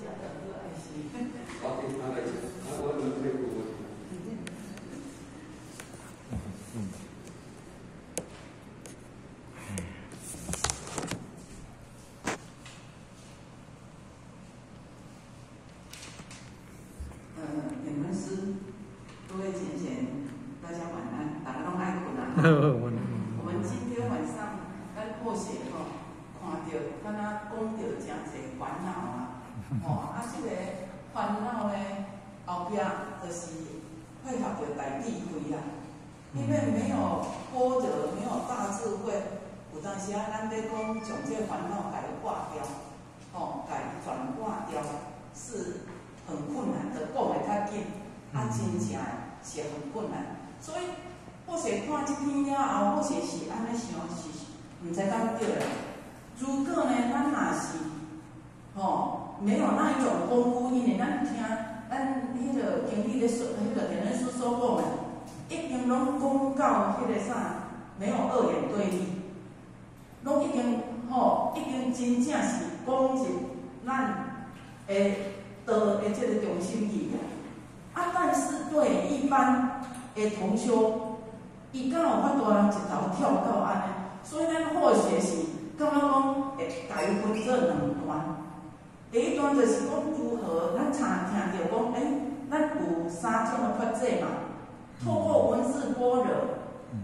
講的很愛心。好，他來講，我們可以不問。點燈師，各位淺顯，大家晚安，大家攏愛睏啊。我們今天晚上咱破鞋吼，看著敢若講著誠濟煩惱啊，吼啊，這個煩惱呢，後壁就是配合著大智慧啊，因為沒有般若，沒有大智慧，有當時啊，咱欲講將這煩惱共伊化掉，吼，共伊轉化掉，是很困難的，講會較緊，啊，真正是很困難。所以，好勢看這篇了後，好勢是按呢想，是毋知敢對啦。如果呢，咱若是吼沒有那一種功夫，因為咱聽咱彼個經理咧說，彼個點燈師所講的，已經攏講到彼個啥，沒有二元對立，攏已經吼，已經真正是講入咱的道的這個中心去啊。啊，但是對一般的同修，伊敢有法度人一頭跳到按呢？所以咱好學是感覺講會共伊分做兩段。第一段就是講如何，咱常聽著講，咱有三種的法則嘛，透過文字般若，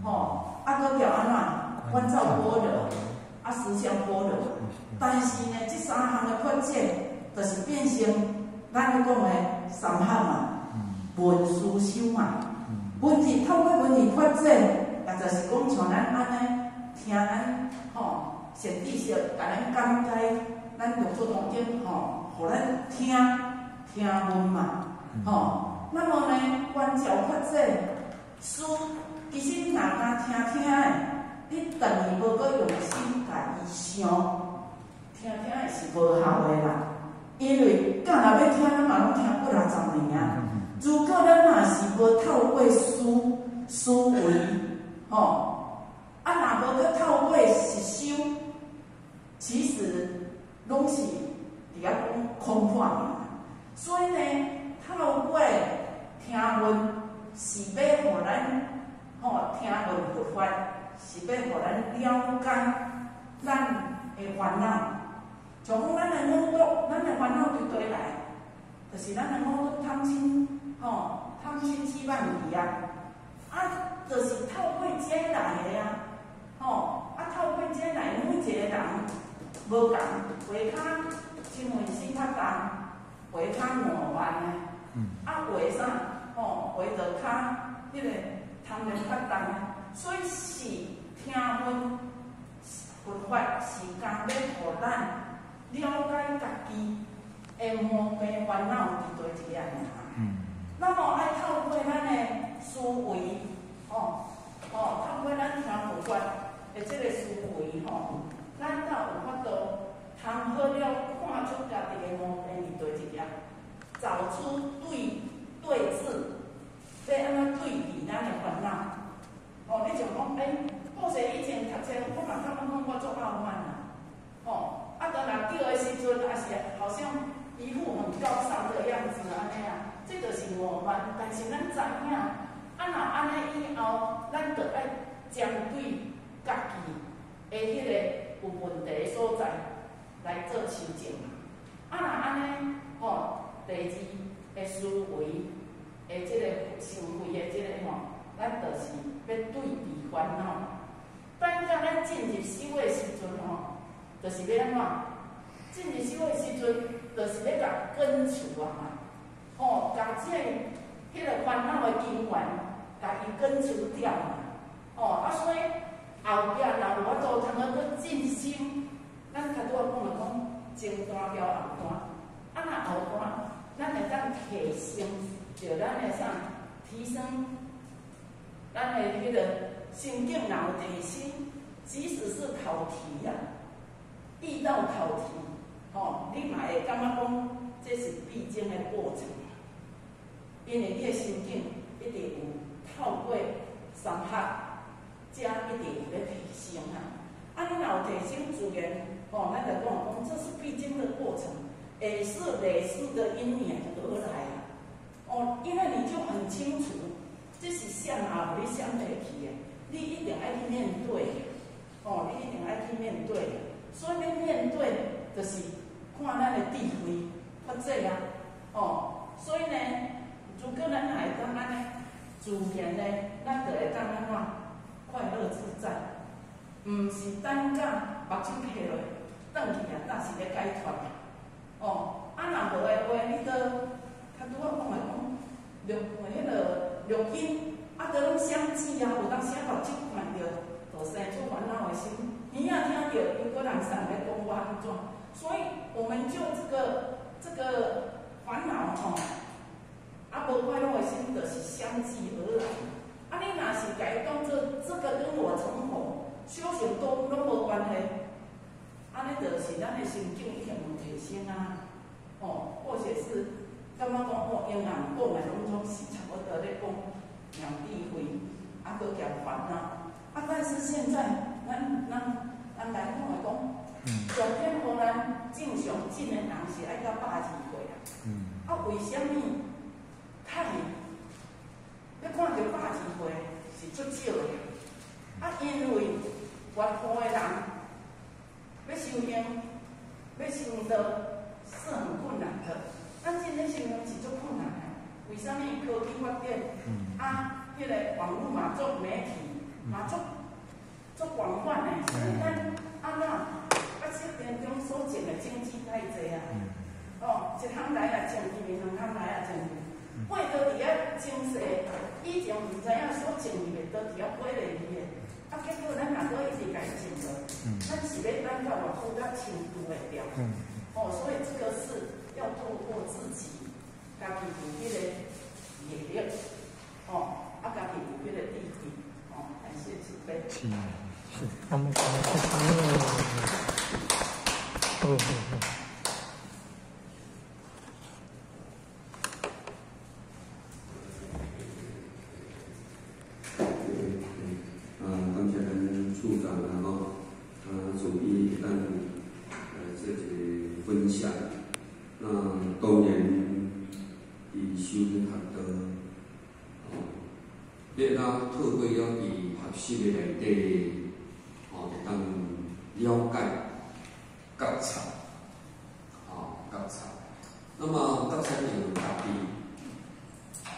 吼，啊，閣叫按怎觀照般若，啊，實相般若。但是呢，這三項的法則，就是變成咱咧講的三學嘛，聞思修嘛。文字透過文字法則，也就是講像咱按呢聽咱吼善知識，共咱講解，咱六祖壇經吼，予咱聽聽聞嘛，吼。那麼呢，觀照法則，思其實若敢聽聽的，你轉去無閣用心共伊想，聽聽的是無效的啦。因為敢若欲聽，咱嘛攏聽幾若十年啊。如果咱若是無透過思思維，吼，啊，若無閣透過實修，其實攏是佇遐講空話爾。所以呢，透過聽聞是欲予咱吼聽聞佛法，是欲予咱了解咱的煩惱。像講咱的五毒，咱的煩惱佇佗來？就是咱的五毒貪嗔，吼，貪嗔癡慢疑啊，啊，就是透過這來的啊，吼，啊，透過這來，每一個人無仝，話較身份勢較重，話較傲慢的，啊，話啥，吼，話就較彼個貪念較重的，所以是聽聞佛法是共欲予咱了解家己的毛病煩惱佇佗一個爾。那麼愛透過咱的思維，吼，吼，透過咱聽佛法的這個思維，吼，咱才有法度通好了看出家己的毛病佇佗一個，找出對對治，欲按怎對治咱的煩惱。吼，你像講，好勢以前讀冊，我嘛感覺講我足傲慢啊，吼，啊，當人叫的時陣，也是好像一副很高尚的樣子按呢啊，這就是傲慢。但是咱知影，啊，若按呢以後，咱就愛針對家己的彼個有問題的所在來做修正嘛。啊，若按呢，吼，第二的思維的這個想法的這個吼，咱就是欲對治煩惱。等到咱進入修的時陣吼，就是欲按怎？進入修的時陣，就是欲共根除啊嘛，吼，共這個彼個煩惱的根源，共伊根除掉嘛，吼，啊，所以後壁若有法度通好閣進修，咱頭拄仔講著講前段調後段，啊，若後段，咱會當提升著咱的啥？提升咱的彼個心境，若有提升，即使是考題啊，遇到考題，吼，你嘛會感覺講這是必經的過程，因為你的心境一定有透過三學，才一定有咧提升啊。啊，你若有提升，自然吼，咱就講講這是必經的過程，也是累世的因緣而來啊。哦，因為你就很清楚，這是相啊，你想袂去的，你一定愛去面對。哦，你一定愛去面對。所以欲面對，就是看咱的智慧較濟啊。哦，所以呢，如果咱若會當按呢自然呢，咱就會當按怎快樂自在，毋是等甲目睭閉落，轉去啊，才是咧解脫啊。哦，啊若無的話，你都較拄仔講的講，錄彼个錄音，啊，都攏相繼啊，有當時目睭看著，就生出煩惱的心，耳仔聽著又閣人送咧講我按怎，所以我們就這個煩惱吼，啊，無快樂的心，就是相繼而來。啊，你若是共伊當做這個跟我成佛修行都攏無關係，按呢就是咱的心境一定有提升啊。哦，或者是感覺講哦，英人講的攏總是差不多咧講兩智慧，啊，閣兼煩惱。啊，但是現在咱來講來講，重點予咱正常進的人是愛到120歲啊。啊，為啥物較欲看著120歲是足少的？啊，因為越老的人欲修行、欲修道是很困難的。咱這咧修行是足困難的。為啥物科技發展？啊，彼个網路嘛做媒體嘛足廣泛的，所以咱按怎？啊，這當中所種的種子太濟啊！哦，一項來啊種入去，兩項來啊種入去，飛到佇遐種勢，以前毋知影所種入的，都佇遐飛來去的。啊，結果咱若閣一直共伊種落，咱是欲等到偌久才清除會掉？哦，所以這個是要透過自己，家己有彼个業力，哦，啊，家己有彼个智慧，哦，感謝慈悲。是是，我們哦哦。感謝咱處長然後主意咱這個分享。那當然，佇修行學道，哦，你若透過了佇學習的內底，哦，會當了解、覺察，哦，覺察。那麼覺察著家己，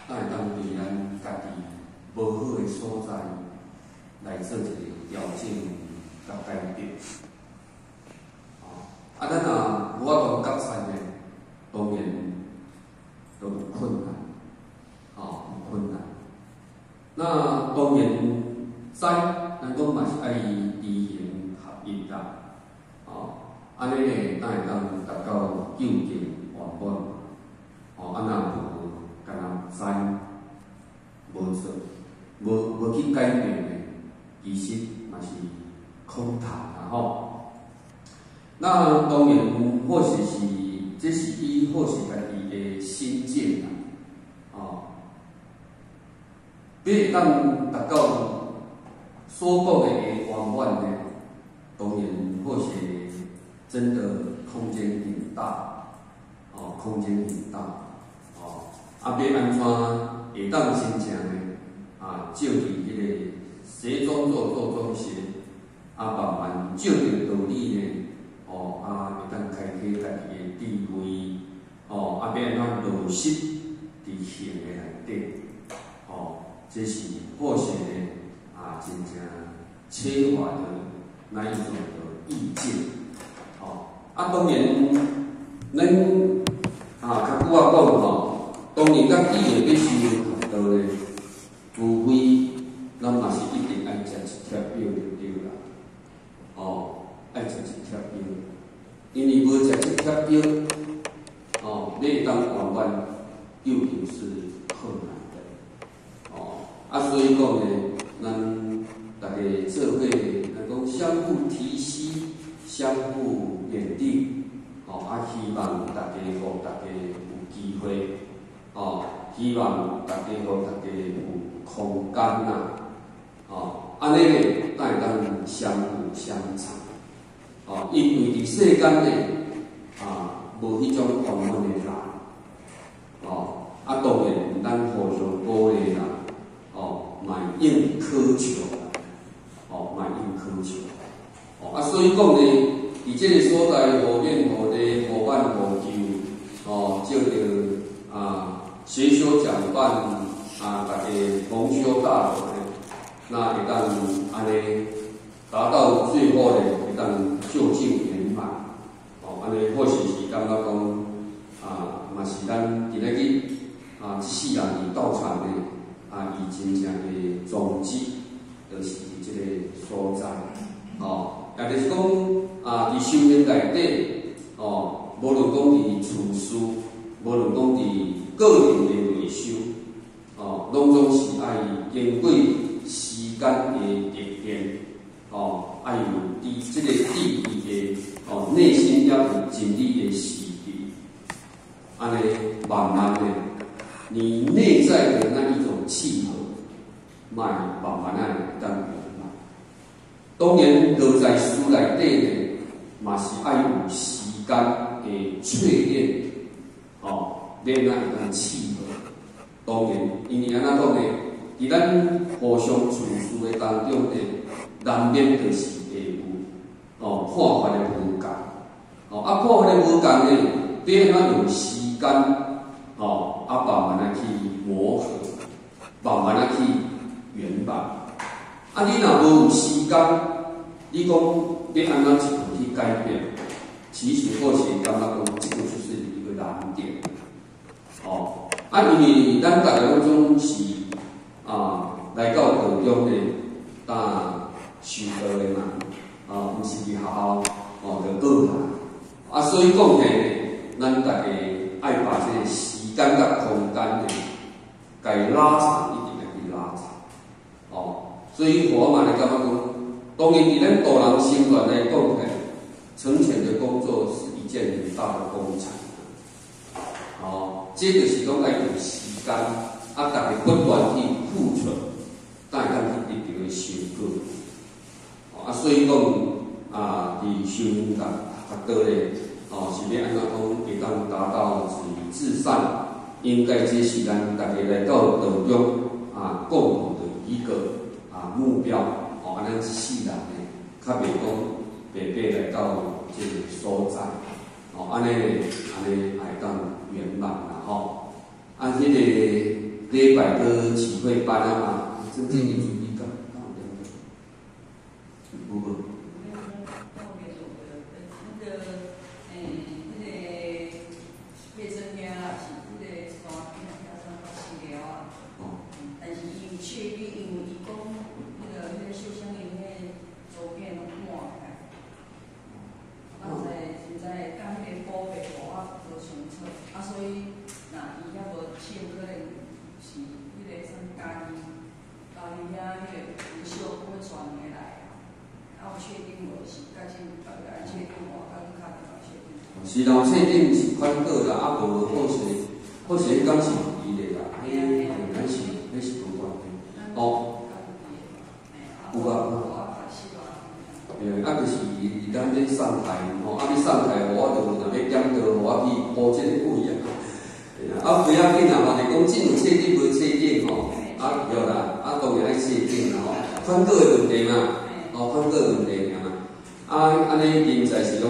咱會當對咱家己無好的所在來做一個調整佮改變。哦，啊，咱若無法度覺察呢，當然都有困難，哦，有困難。那當然知，咱講嘛是愛知行合一啦，哦，按呢呢，才會當達到究竟圓滿。哦，啊若無干焦知，無做，無去改變的，其實嘛是空談啦吼。那當然，或許是這是伊或許家己的心見啦，哦，欲會當達到所講的圓滿呢，當然或許真的空間很大，哦，空間很大，哦，啊，欲按怎會當真正呢？啊，照佇彼個邪中做，做中邪，啊，慢慢照著道理呢，哦，啊，會當開啟家己的智慧，哦，啊，欲按怎落實佇行的內底，哦，這是或許呢，啊，真正缺乏的那一種的意見，哦，啊，當然，咱啊，較久仔講吼，當然咱既然欲修學道呢，除非咱嘛是一定愛食一帖藥就對啦，哦，愛食一帖藥，因為無食這帖藥，哦，你會當圓滿究竟是困難的，哦，啊，所以講呢，咱大家做伙，咱講相互提攜，相互勉勵，哦，啊，希望大家予大家有機會，哦，希望大家予大家有空間啦，哦，按呢呢，才會當相輔相成，哦，因為佇世間呢，啊，無無彼種圓滿的人，哦，啊，當然咱互相鼓勵啦，哦，嘛會用苛求啦，哦，嘛會用苛求，哦，啊，所以講呢，佇這個所在，互勉互勵、互挽互救，哦，藉著啊，學修講辦啊，大家同修大德呢，那會當按呢達到最後呢，會當究竟圓滿，哦，按呢或許是感覺講啊，嘛是咱今仔日啊，這世人佇道場呢，啊，伊真正的宗旨，就是佇這個所在，哦，也就是講啊，佇修行內底，哦，無論講佇處事，無論講佇個人的內修，哦，攏總是愛經過時間的歷練，哦，愛有佇這個智慧的，哦，內心猶有真理的時機，按呢慢慢的，你內在的那一種契合，嘛會慢慢仔會當圓滿。當然，落在書內底呢，嘛是愛有時間的淬煉，哦，然後會當契合。當然，因為按怎講呢？佇咱互相處事的當中呢，難免就是會有哦看法的無仝，哦啊看法的無仝呢，得按怎用時間，哦啊慢慢仔去磨合，慢慢仔去圓滿。啊，你若無有時間，你講欲按怎一步去改變？其實我是感覺講，這個就是一個難點。哦，啊，因為咱大家攏總是啊來到道中呢，啊修道的嘛，啊，毋是佇學校哦就學啦。啊，所以講起來，咱大家愛把這個時間佮空間呢，共伊拉長，一定愛去拉長。哦，所以我嘛來感覺講，當然佇咱大人身段來講起來，成全的工作是一件很大的工程。哦，這就是講愛用時間，啊，大家不斷去付出，才會當去得著的成果。啊，所以講啊，佇修行甲學道咧，哦，是欲按怎講會當達到止於至善，應該這是咱大家來到道中啊，共同的一個啊目標。哦，啊，咱這世人呢，較袂講白白來到這個所在。哦，按呢，按呢會當圓滿啦吼。啊，彼個禮拜閣啟慧班啊嘛，真正的注意講，敢有點有無？那個，那個葉真兄是彼個山遐山飼料啊。哦。但是伊有確定，因為伊講彼個秀香因彼個周邊攏滿起來。啊，毋知毋知佮彼個寶貝無啊無清楚，啊，所以若伊遐無請，可能是彼個啥物嘉義，嘉義遐彼個文秀閣傳兩个來啊，有確定無？是甲這愛確定無？甲去敲電話確定。是啦，確定是寬過啦，啊無好勢，好勢彼工是伊的啦，彼彼是彼是無關係。哦，有啊。對，啊，就是咱咧上台吼，啊，欲上台，我就若欲檢討，我去補這個位啊。啊，不要緊啦，嘛，是講真有確定無確定吼，啊對啦，啊當然愛確定啦吼，寬過的問題嘛，哦，寬過的問題爾嘛。啊，按呢現在是攏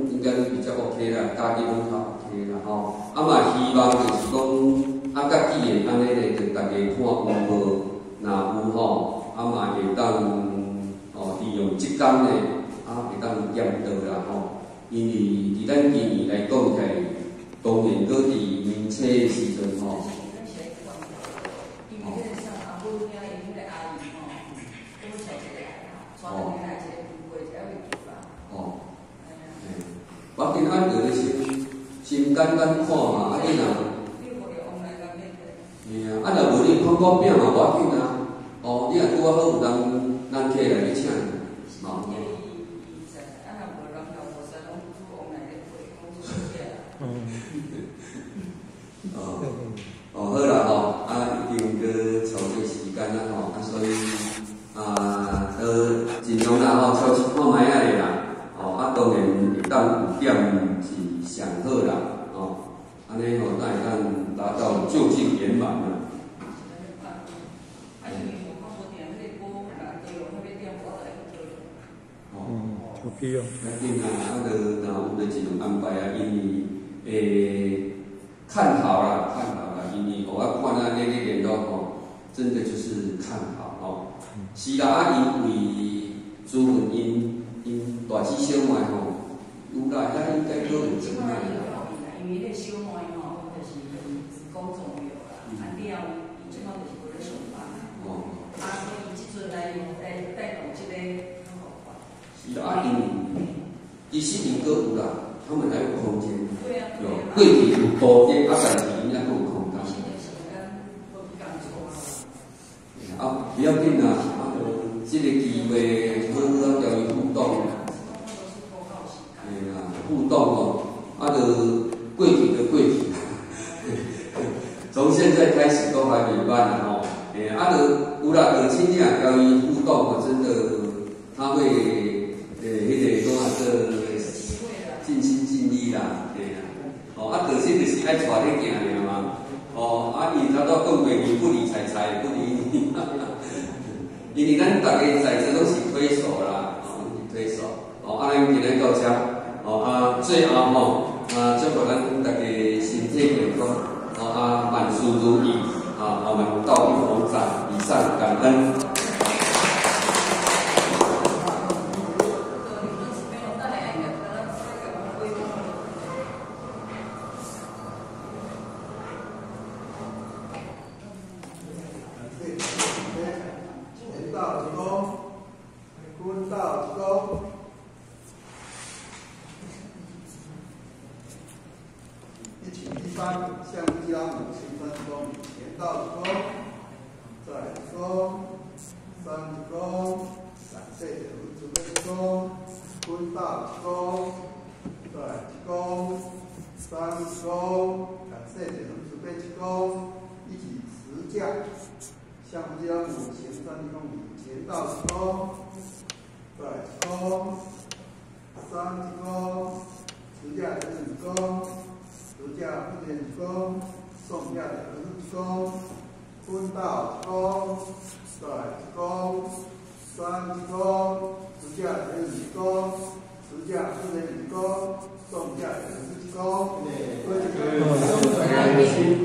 應該比較 OK 啦，家己攏較 OK 啦吼。啊嘛希望就是講，啊，家己會按呢咧，就大家看有無，若有吼，啊嘛會當哦利用這工呢，啊會當檢討啦吼。因為佇咱今年來講起來，當然閣佇年初的時陣吼。哦。哦。我今仔日咧先先簡單看嘛，啊你若，嘿啊，啊若無你看我餅嘛無要緊啊，哦，你若拄仔好有人人客來去請，哦。哦，哦好啦吼，啊已經閣超過時間啦吼，啊所以啊，都盡量啦吼，超試看覓仔咧啦。哦，啊當然會當有點是上好啦。按呢吼，才会当达到究竟圆满啊。哦，必要。要紧啊，啊，就若有就尽量安排啊，因为看好啦，看好啦，因为我看咱咧联络吼，真的就是看好吼。是啦，啊，因为朱文𪜶𪜶大姊小妹吼，有啦，遐应该都有怎样。因为迄个小妹吼，就是是讲重要啦，啊了，伊这摆就是无咧上班。哦。啊，所以这阵来来带动这个较好看。是啦，啊，因为其实𪜶阁有啦，他們還有空間。對啊。有過去有多間，啊，但是𪜶猶閣有空間。啊，不要緊啦，啊，這個機會好好啊，共伊互動。嘿啦，互動哦，啊，就過去就過去，從現在開始都還沒慢啦吼。嘿，啊，就有啦，就親囝共伊互動哦，真的，他會彼個講啊做盡心盡力啦，嘿啦。哦，啊，就是愛帶你行爾嘛。哦，啊，伊頭拄講過，伊不理財財，不理你。因為咱逐家在座攏是推手啦，哦，是推手。哦，啊，咱今日到遮，哦啊，最後吼，啊，祝福咱逐家身體健康，哦啊，萬事如意，啊，我們道一弘展，以上感恩。嗯。